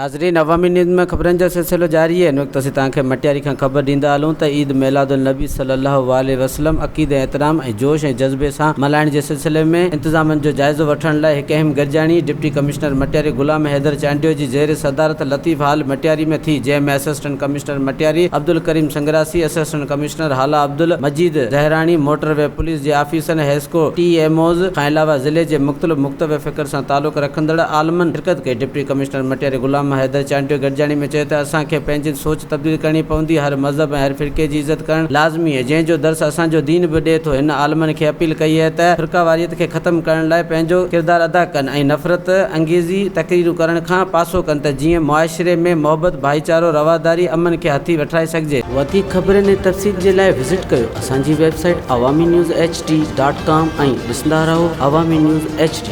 ناظرين عوامي نيوز ۾ خبرن جو سلسلو جاري آهي. هن وقت اسين توهان کي مٽياري کان خبر ڏيندا هلون ته عيد ميلاد النبي صلي الله واٰله وسلم عقيدي ۽ احترام ۽ جوش ۽ جذبي سان ملهائڻ جي سلسلي ۾ انتظامن جو جائزو وٺڻ لاء هڪ اهم گڏجاڻي ڊپٽي ڪمشنر مٽياري غلام حيدر چانڊيو جي زير صدارت لطيف هال مٽياري ۾ ٿي جنهن ۾ assistant commissioner Matiari Abdulkarim Sangrasi, assistant commissioner Hala Abdul Majeed Zahrani, motorway police جي آفيسرن حيسڪو ٽي ايم اوز کان علاوه ضلعي جي مختلف مڪتب فڪر سان تعلق رکندڙ عالمن شرڪت ڪئي. ڊپٽي ڪمشنر مٽياري غلام حيدر چانڊيو گڏجاڻي ۾ چيو ته اسان کي پنهنجي سوچ تبديل ڪرڻي پوندي، هر مذهب ۽ هر فرقي جي عزت ڪرڻ لازمي آهي، جنهن جو درس اسان جو دين به ڏئي ٿو. هن عالمن کي اپيل ڪئي آهي ته فرقيواريت کي ختم ڪرڻ لاء پنهنجو ڪردار ادا ڪن ۽ نفرت انگيزي تقريرون ڪرڻ کان پاسو ڪن ته جيئن معاشري ۾ محبت، ڀائيچارو، رواداري، امن کي هٿي وٺرائي سگهجي. وڌيڪ خبرن ۽ تفصيل جي لاء وزٽ ڪيو اسان جي website Awami news H D dot com ۽ ڏسندا رهو عوامي نيوز ايڇ ڊي.